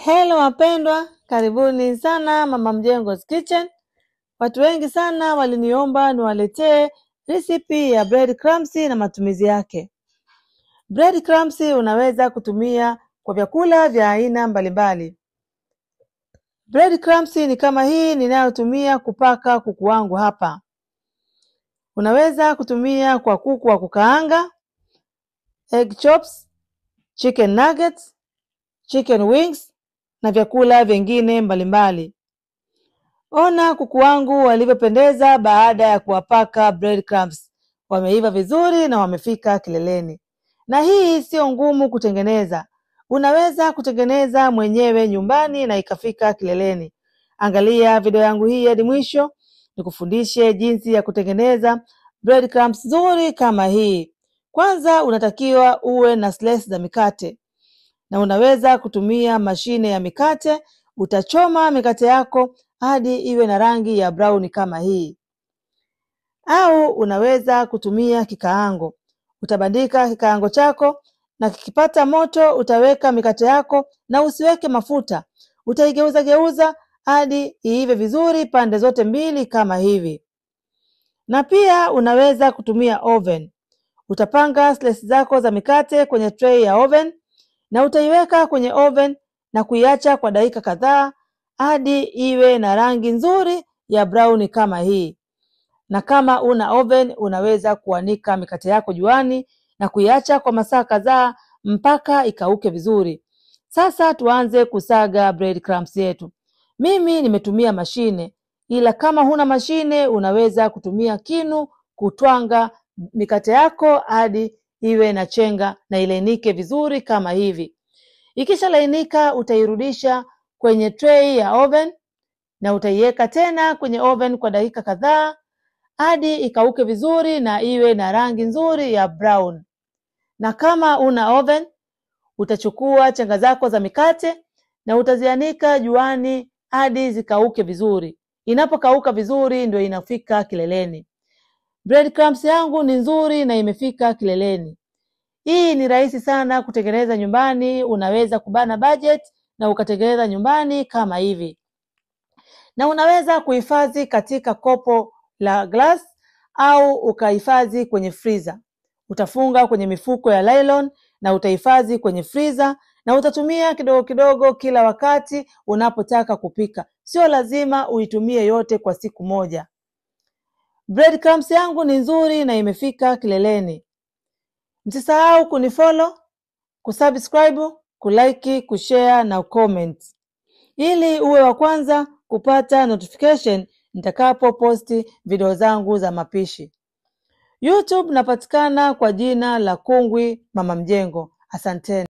Hello wapendwa, karibuni sana Mama Mjengo's Kitchen. Watu wengi sana waliniomba niwaletee recipe ya bread crumbs na matumizi yake. Bread crumbs unaweza kutumia kwa vyakula vya aina mbalimbali. Bread crumbs ni kama hii ninayotumia kupaka kuku wangu hapa. Unaweza kutumia kwa kuku wa kukaanga, egg chops, chicken nuggets, chicken wings na vyakula vingine mbalimbali. Ona kuku wangu walivyopendeza baada ya kuwapaka bread crumbs. Wameiva vizuri na wamefika kileleni. Na hii sio ngumu kutengeneza. Unaweza kutengeneza mwenyewe nyumbani na ikafika kileleni. Angalia video yangu hii hadi mwisho nikufundishe jinsi ya kutengeneza bread crumbs nzuri kama hii. Kwanza unatakiwa uwe na slice za mikate. Na unaweza kutumia mashine ya mikate. Utachoma mikate yako hadi iwe na rangi ya brown kama hii. Au unaweza kutumia kikaango. Utabandika kikaango chako na kikipata moto utaweka mikate yako na usiweke mafuta. Utaigeuza geuza hadi iive vizuri pande zote mbili kama hivi. Na pia unaweza kutumia oven. Utapanga slice zako za mikate kwenye tray ya oven na utaiweka kwenye oven na kuiacha kwa dakika kadhaa hadi iwe na rangi nzuri ya brown kama hii. Na kama una oven unaweza kuanika mikate yako juani na kuiacha kwa masaa kadhaa mpaka ikauke vizuri. Sasa tuanze kusaga bread crumbs yetu. Mimi nimetumia mashine, ila kama huna mashine unaweza kutumia kinu kutwanga mikate yako hadi iwe na chenga na ilainike vizuri kama hivi. Ikishalainika utairudisha kwenye tray ya oven na utaiweka tena kwenye oven kwa dakika kadhaa hadi ikauke vizuri na iwe na rangi nzuri ya brown. Na kama una oven utachukua chenga zako za mikate na utazianika juani hadi zikauke vizuri. Inapokauka vizuri ndio inafika kileleni. Bread crumbs yangu ni nzuri na imefika kileleni. Hii ni rahisi sana kutengeneza nyumbani. Unaweza kubana budget na ukatengeneza nyumbani kama hivi. Na unaweza kuhifadhi katika kopo la glass au ukahifadhi kwenye freezer. Utafunga kwenye mifuko ya nylon na utahifadhi kwenye freezer na utatumia kidogo kidogo kila wakati unapotaka kupika. Sio lazima uitumie yote kwa siku moja. Bread crumbs yangu ni nzuri na imefika kileleni. Msisahau kunifollow, kusubscribe, kulike, kushare na comment ili uwe wa kwanza kupata notification nitakapo posti video zangu za mapishi. YouTube napatikana kwa jina la Kungwi Mama Mjengo. Asanteni.